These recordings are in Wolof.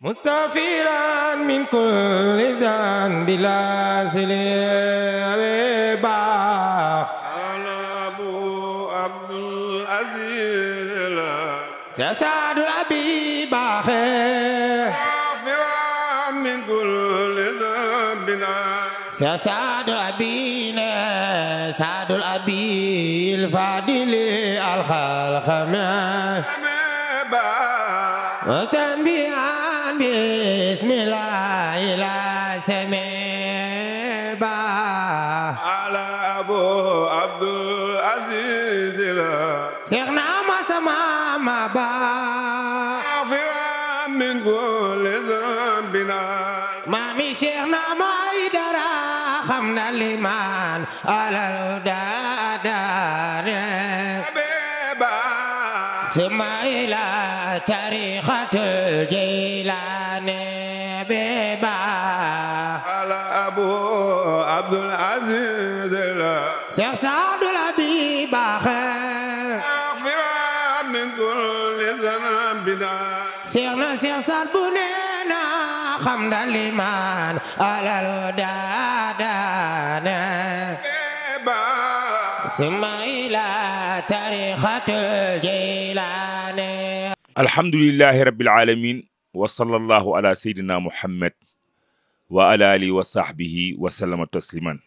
مستغفرا من كل ذنب بلا سليبا على أبو عبد العزيز سعد الأبي باخر غافرا من كل ذنب سعد الأبينا سعد الأبي الفاضل الخلق ما وتنبيها بسم الله لا سميبا على أبو عبد العزيز سيغنا ما سما ما با غافرا من كل ذنبنا مامي شيخنا ما يدرى خمنا الإيمان على الهدى سما إلى تاريخة الجيلان بيبا على أبو عبد العزيز سيخ سعد الأبي باخر غافرا من كل ذنبنا سيخنا سيخ سعد بنينا خمد الإيمان على الهدى سما إلى تاريخة الجيلان. الحمد لله رب العالمين وصلى الله على سيدنا محمد وعلى آله وصحبه وسلم تسليما.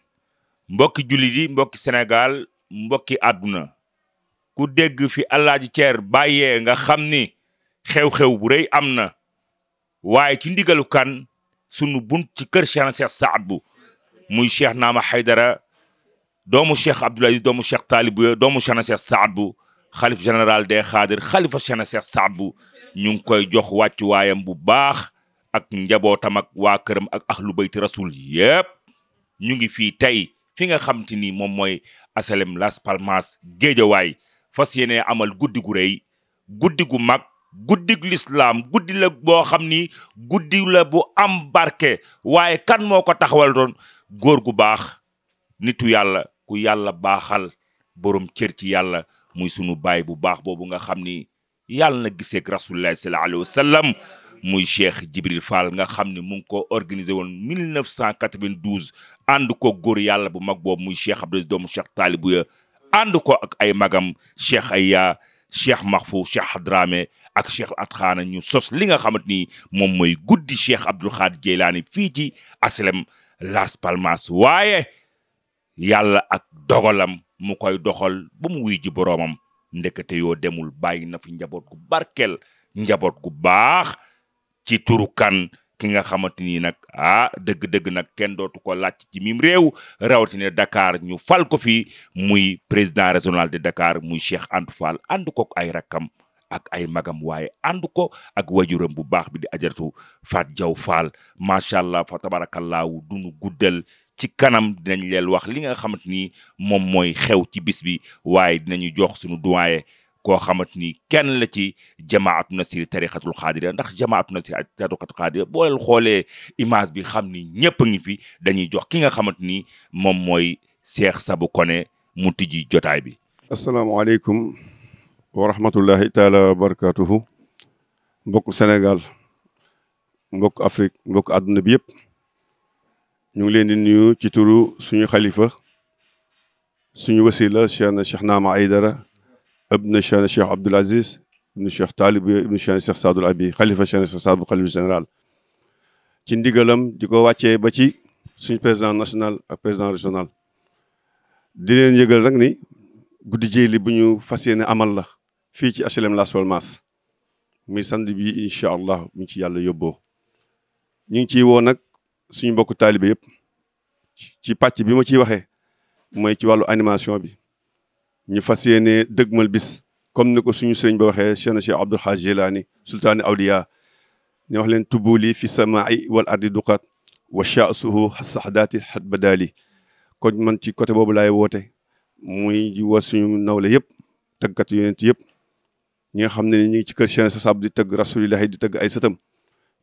mbokki jullit yi mbokki Sénégal mbokki àdduna ku dégg fi Alaaji Ceer bàyyee nga xam ni xew-xew bu rëy am na waaye ci ndigalu kan sunu bunt ci kër Cheikh Saad Bou muy Cheikh Naama Haydara doomu Cheikh Abdoul Aziz doomu Cheikh Talibou doomu Cheikh Saad Bou xalif général des Xaadir xalifa Cheikh Saad Bou ñu ngi koy jox wàccu waayam bu baax ak njabootam ak waa këram ak ahlu bayti rasul yépp ñu ngi fii tey fi nga xam te ni moom mooy asalem Las Palmas Géejawaay fas yéene amal guddi gu rëy guddi gu mag guddi gu lislaam guddi la boo xam ni guddi la bu am barke waaye kan moo ko taxawal doon góor gu baax nitu yàlla ku yàlla baaxal borom cër ci yàlla muy sunu baay bu baax boobu nga xam ni yàlla na giseeg rasulullah sallallahu alayhi wa sallam muy Cheikh Djibril Fall nga xam ne mu ngi ko organisé woon 1992 ànd ko góor yàlla bu mag boobu muy Cheikh Abdou doomu Cheikh Talibou ya ànd ko ak ay magam Cheikh Aya Cheikh Mahfou Cheikh Hadrame ak Cheikh Atxaana ñu sos li nga xamante ni moom mooy guddi Cheikh Abdoul Khadir Jeylaani fii ci aslem Las Palmas waaye yàlla ak dogalam mu koy doxal ba mu wuy ji boroomam ndekete yoo demul bàyyi na fi njaboot gu barkel njaboot gu baax ci turu kan ki nga xamante ni nag dëgg-dëgg nag kenn dootu ko laaj ci mim réew rawatina Dakar ñu fal ko fi muy président régional de Dakar muy Cheikh Antou Fall ànd ko ay rakkam ak ay magam waaye ànd ko ak wajuram bu baax bi di ajaratu Fat Jaw Fall macha allah fa tabarakallahu dunu guddal ci kanam dinañ leen wax li nga xamante ni moom mooy xew ci bis bi waaye dinañu jox suñu doyen koo xamante ni kenn la ci jamaatu nasir tarixatul xaadira ndax jamaatu nasir tarixatul xaadira boo leen xoolee image bi xam ni ñëpp a ngi fi dañuy jox ki nga xamante ni moom mooy Cheikh Sabou Koné mu tijji jotaay bi. asalaamaaleykum wa rahmatullahi taala wa barakatuhu mbokk Sénégal mbokk Afrique mbokk àdduna bi yëpp ñu ngi leen di nuyu ci turu suñu xalifa suñu wasila Cheikh Naama Haydara ibn Cheikh Abdoul Aziz ibn Cheikh Talibou ibn Cheikh Saadul Abi xalifa Cheikh Saad Bou xalifa général ci ndigalam di ko wàccee ba ci suñu président national ak président régional di leen yëgal rek ni guddi jéeli bu ñu fas yéene amal la fii ci HLM Las Palmas muy samedi bi incha allah mu ci yàlla yóbboo ñu ngi ciy woo nag suñu mbokku taalibe yëpp ci pàcc bi ma ciy waxee mooy ci wàllu animation bi ñu fas yéene dëgmal bis comme ni ko suñu sëriñ ba waxee Cheikh Abdoul Khadir Jeylaani sultaani awliya ñu wax leen tubuli fi samaai wal ardi duqat wa sha'suhu saxdaati xat badali kon man ci côté boobu laay woote muy di woo suñu nawle yëpp tëggkat yonent yëpp ñi nga xam ne ñu ngi ci kër Cheikh Saad Bou di tëgg rasulillahi di tëgg ay sëtam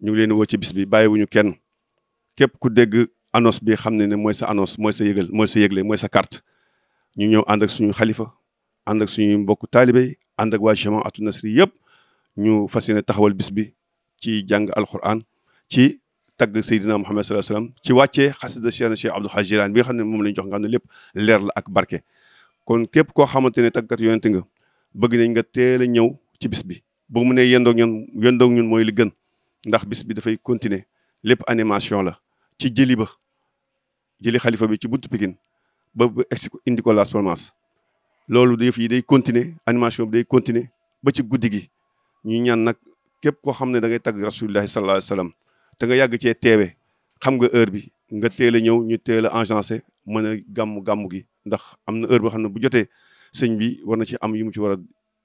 ñu ngi leen woo ci bis bi bàyyiwuñu kenn képp ku dégg annonce bi xam ne mooy sa annonce mooy sa yëgal mooy sa yëgle mooy sa carte ñu ñëw ànd ak suñu xalifa ànd ak suñu mbokku taalibe yi ànd ak waa jamaatu nasri yëpp ñu fas yéene taxawal bis bi ci jàng alquran ci tagg Seydina Muhammad sallallahu alayhi wasallam ci wàccee xasida Cheikh Abdou Hadj Jilani bi nga xam ne moom lañ jox nga xam ne lépp leer la ak barke. kon képp koo xamante ne tàggat yonent nga bëgg nañ nga teel a ñëw ci bis bi boo mu ne yendoog ñun mooy li gën ndax bis bi dafay continuer lépp animation la ci jëli xalifa bi ci buntu Pikine ba indi ko Las Palmas loolu def yi day continuer animation bi day continuer ba ci guddi gi ñu ñaan nag képp koo xam ne da ngay tagg rasulillahi sallallahu alayhi wasallam te nga yàgg cee teewe xam nga heure bi nga teel a ñëw ñu teel a agencé mën a gàmmu gi ndax am na heure boo xam ne bu jotee sëñ bi war na ci am yu mu ci war a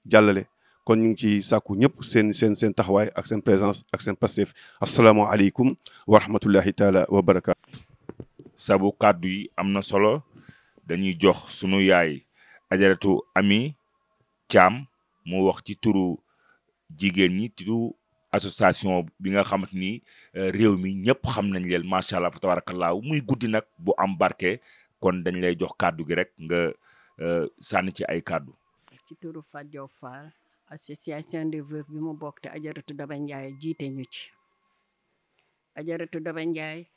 jàllale kon ñu ngi ci sàkku ñëpp seen taxawaay ak seen présence ak seen Pastef asalaamaaleykum wa rahmatullahi taala wa barakaatu. sabu kàddu yi am na solo dañuy jox sunu yaay ajaratu Ami Thiam mu wax ci turu jigéen ñi turu association bi nga xamante ni réew mi ñëpp xam nañ leen macha allah fa tabarakallah muy guddi nag bu am barke kon dañ lay jox kàddu gi rek nga sànni ci ay kàddu. ci turu Fatou Diaw Fall association des veuves bi mu bokk te ajaratu Daba Ndiaye jiite ñu ci ajaratu Daba Ndiaye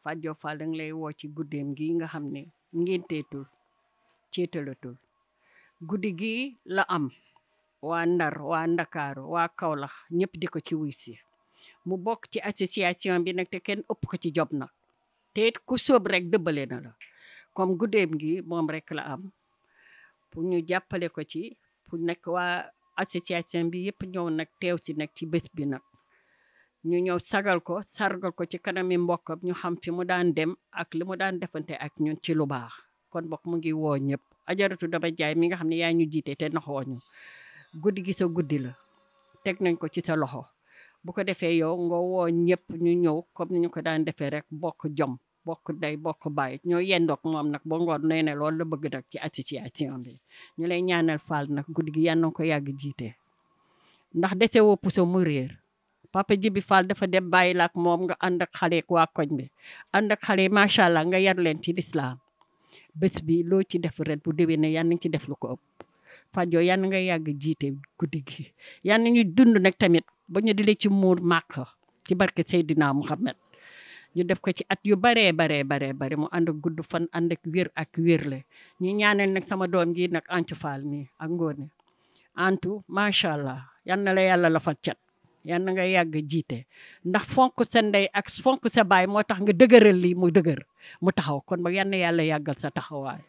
Fatou Diaw Fall da nga lay woo ci guddeem gi nga xam ne ngénteetul ceetalatul guddi gi la am waa Ndar waa Ndakaaru waa Kaolack ñëpp di ko ci wuy si mu bokk ci association bi nag te kenn ëpp ko ci job nag te ku sóob rek dëbbale na la comme guddeem gi moom rek la am pour ñu jàppale ko ci pour nekk waa association bi yëpp ñëw nag teew ci nag ci bés bi nag ñu ñëw sargal ko ci kanami mbokkam ñu xam fi mu daan dem ak li mu daan defante ak ñun ci lu baax kon bokk mu ngi woo ñëpp ajaratu Daba Ndiaye mi nga xam ne yaa ñu jiite te naxoo ñu guddi gi sa guddi la teg nañ ko ci sa loxo bu ko defee yow nga woo ñëpp ñu ñëw comme ni ñu ko daan defee rek bokk jom bokk day bokk bàyyi ñoo yendook moom nag ba ngoon nee ne loolu la bëgg nag ci association bi ñu lay ñaanal Fall nag guddi gi yal na ko yàgg jiite ndax dese woo puso mu réer Papa Jibi Fall dafa dem bàyyi la ak moom nga ànd ak xale ak waa koñ bi ànd ak xale yi macha allah nga yar leen ci lislaam bés bi loo ci def ren bu déwénee yal nañ ci def lu ko ëpp Fadio yal na nga yàgg jiite guddi gi yal na ñu dund nag tamit ba ñu dile ci muur màkk ci barke Seydina Muhammad ñu def ko ci at yu baree mu ànd ak gudd fan ànd ak wér ak wérle ñu ñaanal nag sama doom ji nag Antu Fall mi ak Ngone Antu macha allah yal na la yàlla la fa cat yal na nga yàgg jiite ndax fonk sa ndey ak fonk sa baay moo tax nga dëgëral lii mu dëgër mu taxaw kon ba yal na yàlla yàggal sa taxawaay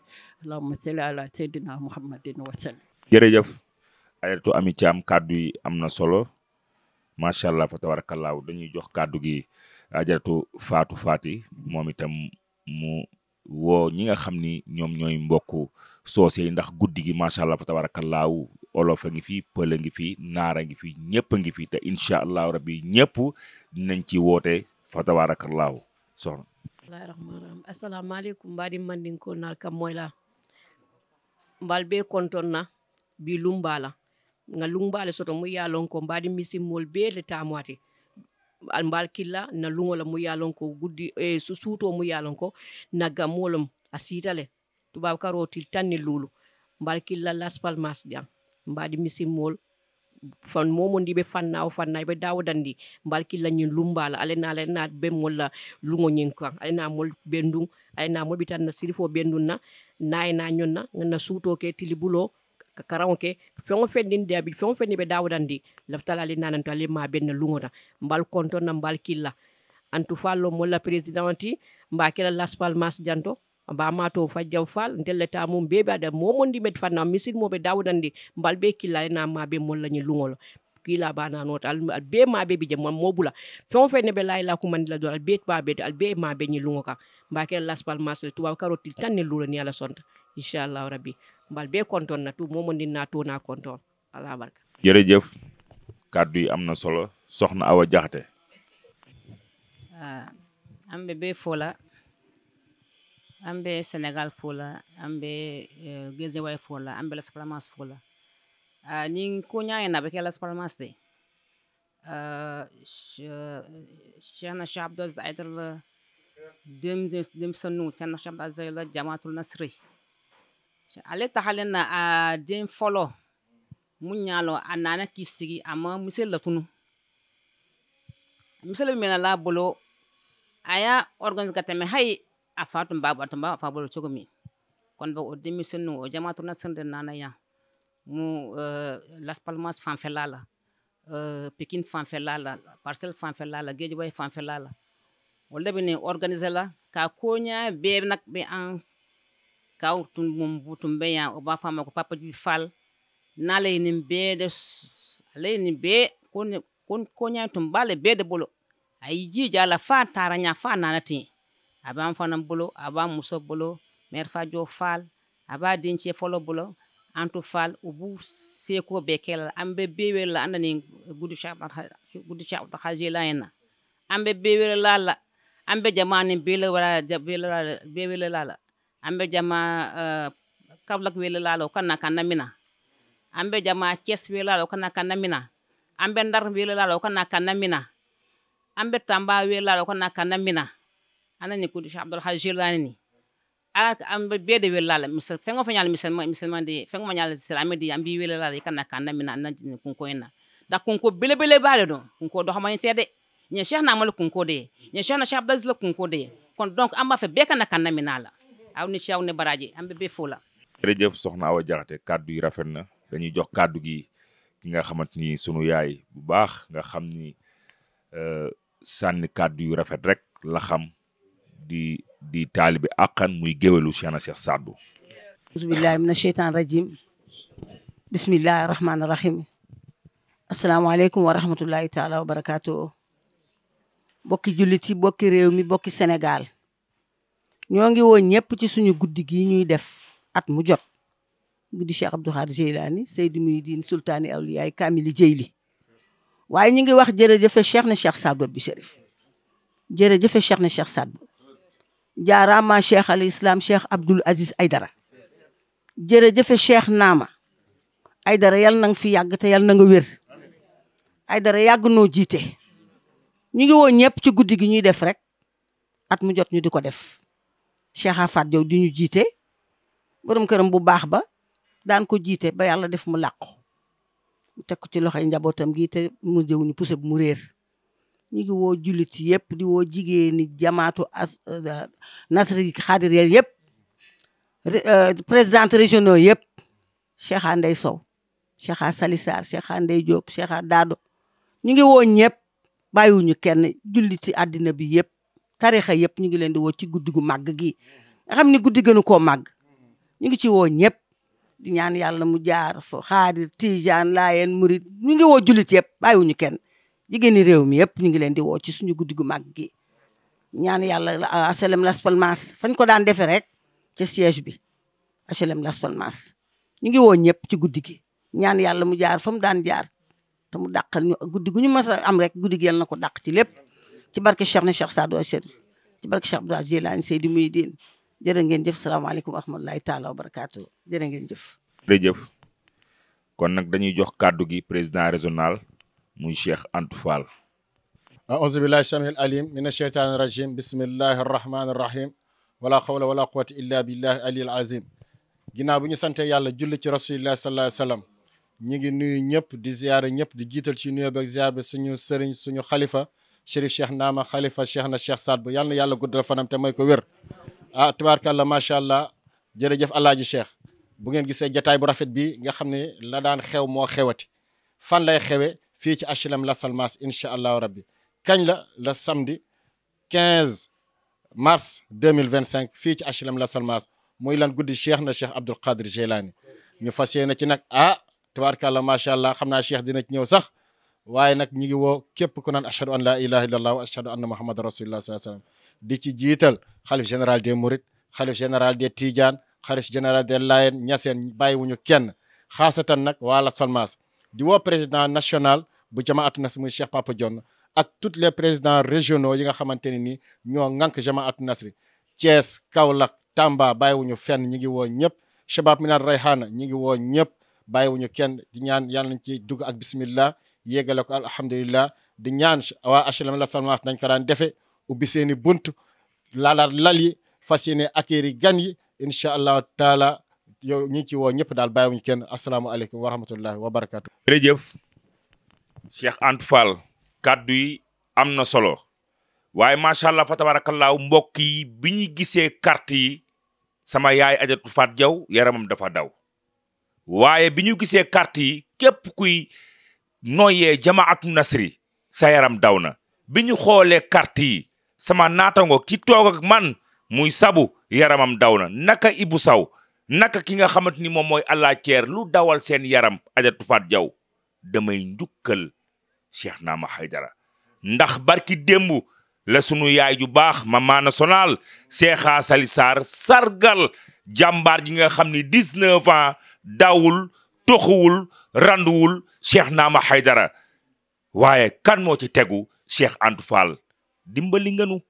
allahumma salli ala Seydina Muhammadin wa sallam. jërëjëf ajaratu Ami Thiam kàddu yi am na solo macha allah fa tabarakallahu dañuy jox kàddu gi ajaratu Fatou Fati moom itam mu woo ñi nga xam ni ñoom ñooy mbokku soose yi ndax guddi gi macha allah fa tabarakallahu olof a ngi fi pël a ngi fi naar a ngi fi ñëpp a ngi fi te incha allahu rabbi ñëpp dinañ ci woote fa tabarakallahu soxna. bismillahi rahmani rahim assalamualeykum mbaɗi mandinkolnal kam moyla mbal be konton na bi lumbala nga lumbala soto mu yalon ko mbaɗi misimmol be le tamwati mbal killa na lungola mu yalon ko guddi suuto mu yalon ko na gamolom a siitale tubaab karoti tanni lulu mbal killa Las Palmas jam mbaɗi misimmol fan momo ndi ɓe fanna o fanna ɓe dawdandi mbal killa ñin lumbala alena be molla lungo ñin kan alena mol bendung alena mol bitan na sirifo bendun na nayna ñonna na suuto ke tilibulo karan ke fengo fendin de abi fengo fendi ɓe dawdandi laftala ali nananto ali ma benna lungota mbal konton na mbal killa Antu Fallo molla présidenti mba kila Las Palmas janto ba mato Fatou Fall ndelleta mum bebe ada momondi met fanna misil mobe dawdandi mbal be kila na ma be molla ni lungolo kila bana not al be ma be je mobula fon fe ne be layla ko mandila do al be ba be al be ma be ni lungoka mba kila Las Palmas le tuwa karoti tanne lulo ni ala sonta inshallah rabbi mbal be konton na tu momondi na to na konton ala barka jërëjëf kàddu yi am na solo soxna Awa Jaxate ambe be fola ambe Sénégal fola ambe Guédiawaye fola ambe Las Palmas fola ni ko nyaay na be ke Las Palmas de Cheikhna Cheikh Abdou Aziz Aïdara dem sanu Cheikhna Cheikh Abdou Aziz la Jamaatul Nasri ale taxalena a den folo munyalo anana kisigi ama musel la tunu misal mena la bolo aya organise gatame hay a fatum babu atamba fa bolo chogomi kon ba o démissionné o jama'atu nasrinde nana ya mu Las Palmas fan felala Pikine fan felala Parcelles fan felala Guédiawaye fan felala o lebini organiser la ka konya be nak be an kaw tun mum butum be ya o ba fama ko papa ju fal na lay nim be de lay ni be kon konya tum bale be de bolo ay jija la fa taranya fa nanati aba fanam bolo aba muso bolo mer fajo fal aba dinche folo bolo antu fal ubu seko bekel ambe bewel la andani gudu shab khajila ena ambe bewel la ambe jamani bele wala bewel la ambe jama kablak wel la kana kana mina ambe jama Thiès wel la kana kana mina ambe Ndar wel la kana kana mina ambe Tamba wel la kana kana mina anani gudu shab khajila ni ambe bede welala misal fengo fanyal misal mande fengo manyal salame di ambi welala kana kana mina nan kunko ena da kunko bele baale do kunko do xamani tede ñe cheikh na mal kunko de ñe cheikh na cheikh abdaz la kunko de kon donc amba fe be kana kana mina la aw ni cheikh ne baraji ambe be fola jërëjëf soxna Awa Jaxate kàddu yi rafet na dañuy jox kàddu gi ki nga xamanteni sunu yaay bu baax nga xam ni sànni kàddu yu rafet rek la xam di taalibe àqan muy géwélu Cheikhna Cheikh Saad Bou. auzu billahi mina sheytaan rajim bismillahi rahmaani rahim asalaamaaleykum wa rahmatullahi taala wa barakaatu bokki jullit yi bokki réew mi bokki Sénégal ñoo ngi woon ñëpp ci suñu guddi gi ñuy def at mu jot guddi Cheikh Abdou Khadre Jeylani Seydi Mouhidine Sultaani Awliyaay Kaamili Jeyli waaye ñu ngi wax jërëjëfe Cheikhna Cheikh Saad Bou bi Chérif jërëjëfe Cheikhna Cheikh Saad Bou jaaraama Cheikh al Islam Cheikh Abdoul Aziz Aydara jërëjëfe Cheikh Naama Aydara yal na nga fi yàgg te yal na nga wér Aydara yàgg noo jiite ñu ngi woon ñëpp ci guddi gi ñuy def rek at mu jot ñu di ko def Cheikh Afat Diaw di ñu jiite borom këram bu baax ba daan ko jiite ba yàlla def mu làqu mu teg ko ci loxoy njabootam gi te mu jëwuñu pousse bu mu réer ñu ngi woo jullit yëpp di woo jigéeni jamaatu Nasri Xaadir yëpp présidente régionaux yëpp Cheikha Ndey Sow Cheikha Salisar Cheikha Ndey Diop Cheikha Dado ñu ngi woo ñëpp bàyyiwuñu kenn jullit ci àddina bi yëpp tarixa yëpp ñu ngi leen di woo ci guddi gu màgg gi nga xam ni guddi gënu koo màgg ñu ngi ci woo ñëpp di ñaan yàlla mu jaar fo Xaadir Tijaan Laayeen Murid ñu ngi woo jullit yëpp bàyyiwuñu kenn jigéeni réew mi yëpp ñu ngi leen di woo ci suñu guddi gu màgg gi ñaan yàlla HLM Las Palmas fañ ko daan defee rek ca siège bi HLM Las Palmas ñu ngi woo ñëpp ci guddi gi ñaan yàlla mu jaar fa mu daan jaar te mu dàqal ñu guddi gu ñu mës a am rek guddi gi yàlla na ko dàq ci lépp ci barke Cheikhna Cheikh Saad Bou Chérif ci barke Cheikh Abdou Aziz Jeylani Seydi Mouhidine jërë ngeen jëf salaamaaleykum wa rahmatulahi taala wa barakaatu jërë ngeen jëf. jërëjëf kon nag dañuy jox kàddu gi président régional muy Cheikh Antou Fall. أعوذ بالله السميع العليم من الشيطان الرجيم بسم الله الرحمن الرحيم ولا حول ولا قوة إلا بالله العلي العظيم ginnaaw bu ñu sante yàlla julli ci rasulillah sallallahu alayhi wa sallam ñi ngi nuyu ñëpp di ziyaare ñëpp di jiital ci nuyu beeg ziyaar bi suñu sëriñ suñu xalifa Chérif Cheikh Naama xalifa Cheikhna Cheikh Saad Bou yàlla na yàlla guddal fanam te may ko wér tubaarkàlla macha allah jërëjëf alaaji Cheikh bu ngeen gisee jataay bu rafet bi nga xam ne la daan xew moo xewati fan lay xewe fii ci HLM Las Palmas incha allahu rabbi kañ la samedi 15 mars 2025 fii ci HLM Las Palmas muy lan guddi Cheikhna Cheikh Abdou Khadre Jeylani ñu fas yéene ci nag tabaarkàlla macha allah xam naa Cheikh dina ci ñëw sax waaye nag ñu ngi woo képp ku naan ashhadu an la ilaha illallah wa ashhadu anna muhammad rasulullah sallallahu alayhi wasallam di ci jiital xalif général des Mourides xalif général des Tidiane xalif général des Layène Niassène bàyyiwuñu kenn xaasatan nag waa Las Palmas di woo président national bu jamaatu Nasri muy Cheikh Papa Dione ak tous les présidents régionaux yi nga xamante ne ni ñoo ŋànk jamaatu Nasri Thiès Kaolack Tamba bàyyiwuñu fenn ñi ngi woo ñëpp Shabab Minal Rayhana ñi ngi woo ñëpp bàyyiwuñu kenn di ñaan yàlla nañ ci dugg ak bismillah yéegale ko alhamdulillah di ñaan waa HLM Las Palmas nañ ko daan defe ubbi seeni bunt laalaat lal yi fas yéene accueillir gan yi incha allahu taala yow ñi ci woo ñëpp daal bàyyiwuñu kenn asalaamaaleykum wa rahmatullahi wa barakatu jërëjëf Cheikh Antou Fall kaddu yi am na solo waaye macha allah fa tabarakallahu mbokk yi bi ñu gisee carte yi sama yaay Adjaratou Fat Diaw yaramam dafa daw waaye bi ñu gisee carte yi képp kuy noyyee jamaatu nasri sa yaram daw na bi ñu xoolee carte yi sama naatango ki toog ak man muy sabu yaramam daw na naka Ibou Saw naka ki nga xamante ni moom mooy Allah ceer lu dawal seen yaram Adjaratou Fat Diaw damay njukkal Cheikh Naama Haydara ndax barki démb la sunu yaay ju baax mama national Cheikha Sali Sarr sargal jàmbaar ji nga xam ni 19 ans dawul toxuwul randuwul Cheikh Naama Haydara waaye kan moo ci tegu Cheikh Antou Fall dimbali nganu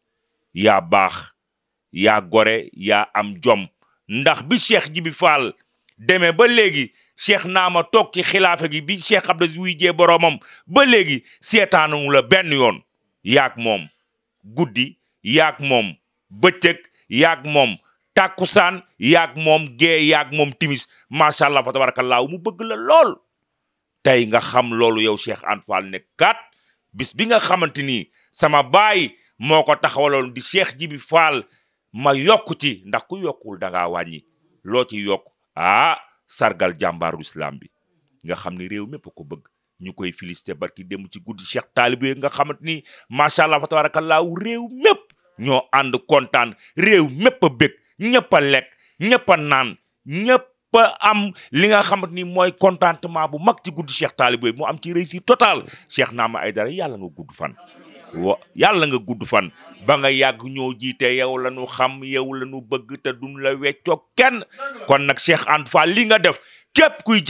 yaa baax yaa gore yaa am jom ndax bi Cheikh Jibi Fall demee ba léegi Cheikh Naama toog ci xilaafa gi bi Cheikh Abdou wuy jee boroomam ba léegi seetaanu la benn yoon yaak moom guddi yaak moom bëccëg yaak moom tàkkusaan yaak moom gee yaak moom timis macha allah fa tabarakallahu mu bëgg la lool tey nga xam loolu yow Cheikh Antou Fall ne kat bis bi nga xamante ni sama baay moo ko taxawaloon di Cheikh Jibi Fall ma yokku ci ndax ku yokkul da ngaa wàññi loo ci yokk sargal jàmbaaru islam bi nga xam ni réew mépp ko bëgg ñu koy félicité barki dem ci guddi Cheikh Talibé nga xamante ni macha allah fa tabarakallahu réew mépp ñoo ànd kontaan réew mépp a bëgg ñëpp a lekk ñëpp a naan ñëpp a am li nga xamante ni mooy contentement bu mag ci guddi Cheikh Talibé mu am ci réussite totale Cheikh Naama Haydara yàlla nga gudd fan yàlla nga gudd fan ba nga yàgg ñoo jiite yow la ñu xam yow la ñu bëgg te duñ la weccoo kenn kon nag Cheikh Antou Fall li nga def képp kuy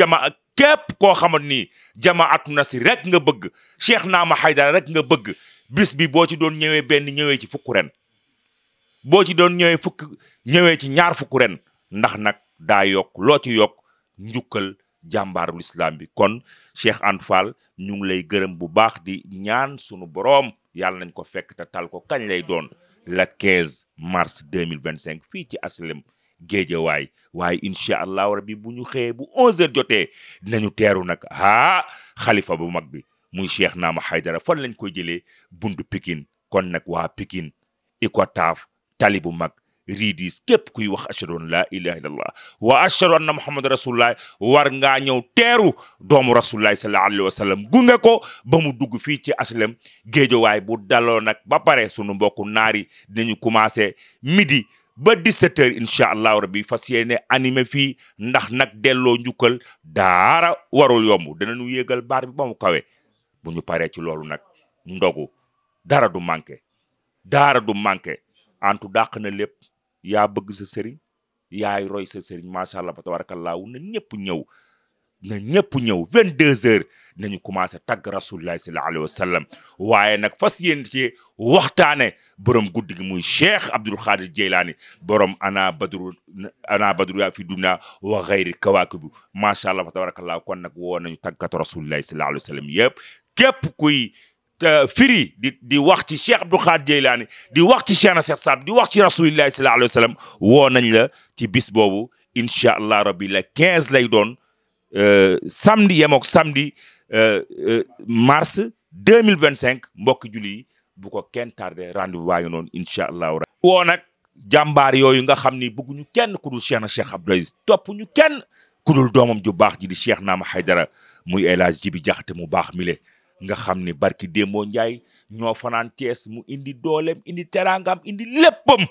képp koo xamante ni jamaatu nasri rek nga bëgg Cheikh Naama Haydara rek nga bëgg bis bi boo ci doon ñëwee benn ñëwee ci fukk ren boo ci doon ñëwee fukk ñëwee ci ñaar fukk ren ndax nag daa yokk loo ci yokk njukkal jàmbaarul islam bi kon Cheikh Antou Fall ñu ngi lay gërëm bu baax di ñaan sunu boroom yàlla nañ ko fekk te tal ko kañ lay doon le 15 mars 2025 fii ci aslem Géejawaay waaye incha allahu rabbi bu ñu xëyee bu 11h jotee dinañu teeru nag xalifa bu mag bi muy Cheikh Naama Haydara fan lañ koy jëlee buntu Pikine kon nag waa Pikine Icotaf tali bu mag ridis képp kuy wax ashhadu an la ilaha illallah wa ashhadu anna muhammad rasulullah war ngaa ñëw teeru doomu rasulullah sallallahu alayhi wa sallam gunge ko ba mu dugg fii ci aslem Géejawaay bu daloo nag ba pare sunu mbokku naari dinañu commencé midi ba 17h incha allahu rabbi fas yéene animé fii ndax nag delloo njukkal daara warul yomb danañu yéegal baar bi ba mu kawe bu ñu paree ci loolu nag ndogu dara du manqué Antou dàq na lépp yaa bëgg sa sëriñ yaay roy sa sëriñ macha allah fa tabarakallahu na ñëpp ñëw 22h nañu commencé tagg rasulullah sallallahu alayhi wa sallam waaye nag fas yéen ci waxtaane borom guddi gi muy Cheikh Abdul Khadir Jeylaani borom ana badru ya fi dunya wa xayri kawaakibu macha allah fa tabarakallahu kon nag woo nañu taggatu rasulullah sallallahu alayhi wa sallam yëpp képp kuy firi di wax ci Cheikh Abdou Khadir Jeylaani di wax ci Cheikh na Cheikh Saad di wax ci rasulillahi sallallahu alayhi wa sallam woo nañ la ci bis boobu incha allah rabbi la 15 lay doon samedi yemook samedi mars 2025 mbokki julli yi bu ko kenn tardé rendez-vous waa ngi noonu incha allah woo nag jàmbaar yooyu nga xam ni bëgguñu kenn ku dul Cheikh na Cheikh Abdoul Aziz topp ñu kenn ku dul doomam ju baax ji di Cheikh Naama Haydara muy El Hadj Jibi Jaxate mu baax mile nga xam ni barki démboo Njaay ñoo fanaan Cees mu indi dooleem indi teraangam indi léppam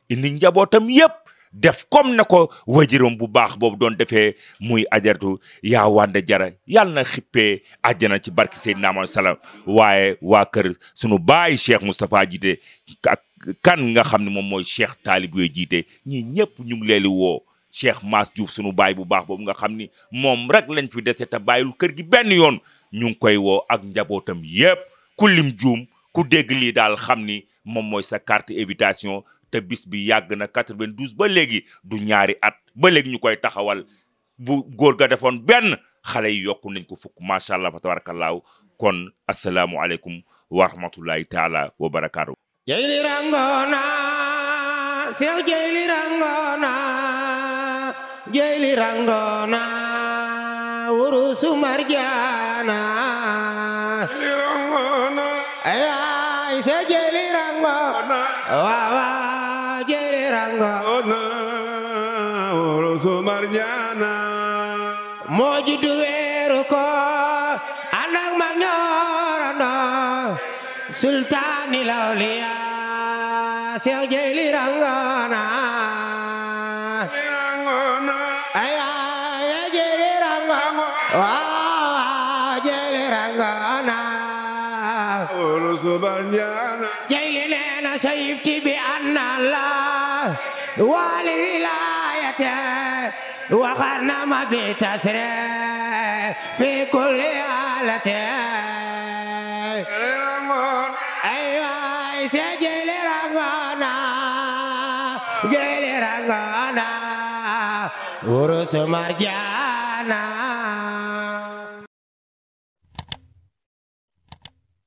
indi njabootam yépp def comme na ko wajiram bu baax boobu doon defee muy ajaratu yaa wande jara yàlla na xippee àjjana ci barki Seydina Muhammad salaam waaye waa kër sunu baay Cheikh Moustapha jiite ak kan nga xam ne moom mooy Cheikh Talibé jiite ñi ñëpp ñu ngi leen di woo Cheikh Mass Diouf sunu baay bu baax boobu nga xam ni moom rek lañ fi dese te bàyyil kër gi benn yoon ñu ngi koy woo ak njabootam yépp ku lim juum ku dégg lii daal xam ni moom mooy sa carte invitation te bis bi yàgg na 92 ba léegi du ñaari at ba léegi ñu koy taxawal bu góor ga defoon benn xale yi yokku nañ ko fukk macha allah fa tabarakallahu kon asalaamualeykum wa rahmatullahi taala wa barakaatu. jeyli rangona Cheikh jeyli rangona wurusu marjana jeyli rangona aya se jeli rangona wawa jeli rangona Urusu Marjana moo juddu weeru ko anak mag ñorando sultani lawliya se jeli rangona ay jeli rangona wawa jeli rangona Urusu Marjana jeli nena sayibti bi anna Allah wali wilayate وقرنا ما بتسرع في كل حالة أيوة سجل رغانا جل رغانا ورس مرجانا